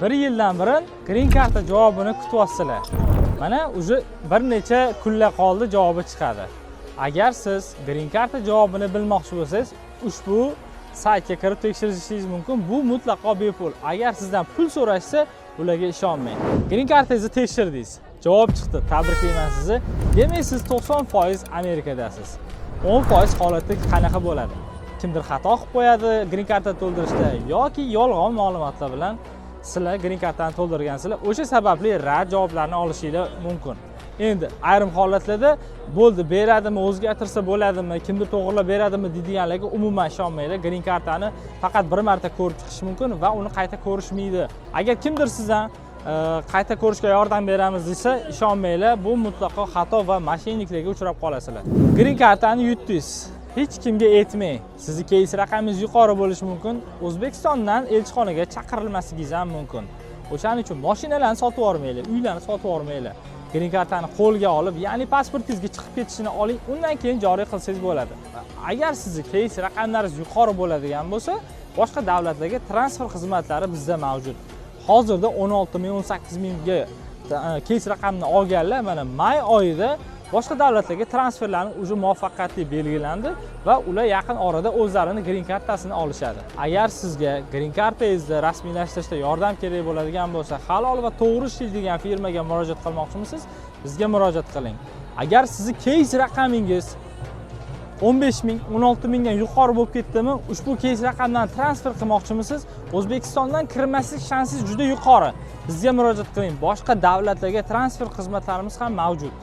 Bir yildan beri green karta javobini kutyapsizlar. Mana, уже bir necha kunlar qoldi, javobi chiqadi. Agar siz green karta javobini bilmoqchi bo'lsangiz, ushbu saytga kirib tekshirishingiz mumkin. Bu mutlaqo bepul. Agar sizdan pul so'rashsa, ularga ishonmang. Green kartangizni tekshirdingiz, javob chiqdi, tabriklayman sizni. Demak, siz 90% Amerikadasiz. 10% holatda qanaqa bo'ladi? Kimdir xato qilib qo'yadi green karta to'ldirishda yoki yolg'on ma'lumotlar bilan sizlar green kartani to'ldirgansizlar, o'sha sababli rad javoblarni olishinglar mumkin. Endi ayrim holatlarda bo'ldi, beradimi, o'zgartirsa bo'ladimi, kimdir to'g'irlab beradimi deydiganlarga umuman ishonmanglar. Green kartani faqat bir marta ko'rib chiqish mumkin va uni qayta ko'rishmaydi. Agar kimdir sizdan qayta ko'rishga yordam beramiz desa, ishonmanglar. Bu mutlaqo xato va мошенник larga uchrab qolasizlar. Green kartani yutdingiz, hech kimga aytmang. Sizni case raqamingiz yuqori bo'lishi mumkin, O'zbekistondan elchixonaga chaqirilmasligingiz ham mumkin. O'shaning uchun mashinalarni sotib yubormanglar, uylarni sotib yubormanglar. Green kartani qo'lga olib, ya'ni pasportingizga chiqib ketishini oling, undan keyin joriy qilsangiz bo'ladi. Agar sizni case raqamlaringiz yuqori bo'ladigan bo'lsa, boshqa davlatlarga transfer xizmatlari bizda mavjud. Hozirda 16 ming, 18 mingga case raqamini olganlar mana may oyida boshqa davlatlarga transferlarni уже muvaffaqiyatli belgilandi va ular yaqin orada o'zlarini green kartasini olishadi. Agar sizga green kartangizni rasmiylashtirishda yordam kerak bo'ladigan bo'lsa, halol va to'g'ri ishlaydigan firmaga murojaat qilmoqchimisiz, bizga murojaat qiling. Agar sizni case raqamingiz 15 ming, 16 mingdan yuqori bo'lib ketdimi, ushbu case raqamdan transfer qilmoqchimisiz, O'zbekistondan kirmaslik shansingiz juda yuqori, bizga murojaat qiling. Boshqa davlatlarga transfer xizmatlarimiz ham mavjud.